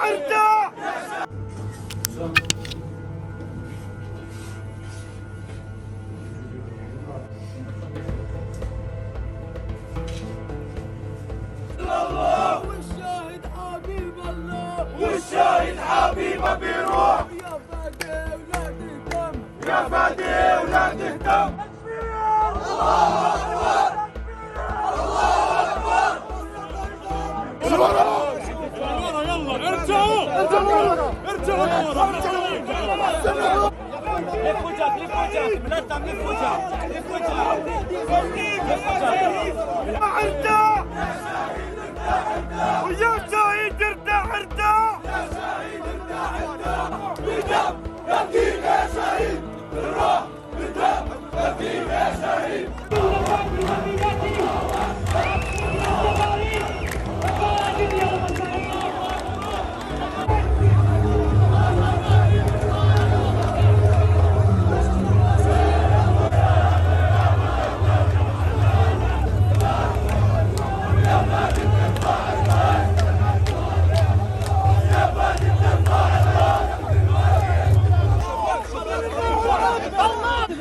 ارتاح. والشاهد حبيب الله، والشاهد حبيبه بيروح. يا فادي ولا تهتم، يا فادي ولا تهتم. لف وجهك، لف وجهك، ملثم، لف وجهك، لف وجهك، لف وجهك. ارتاح ويا شهيد، ارتاح ارتاح. يا شهيد ارتاح ارتاح، بالدم نفديك يا شهيد، بالروح بالدم نفديك يا شهيد.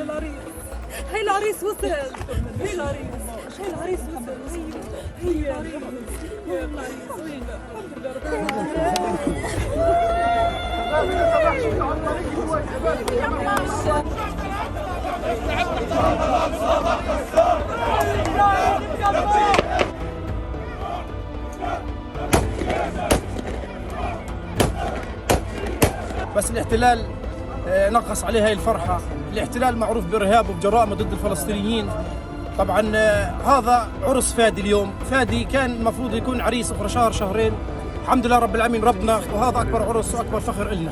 العريس، هي العريس وصل، هي العريس، هي العريس وصل، هي العريس، هي العريس. الحمد لله رب العالمين. بس الاحتلال نقص عليه هاي الفرحة. الاحتلال معروف بإرهابه وبجرائمه ضد الفلسطينيين. طبعا هذا عرس فادي اليوم. فادي كان المفروض يكون عريس أخرى شهر شهرين. الحمد لله رب العالمين ربنا، وهذا أكبر عرس وأكبر فخر إلنا.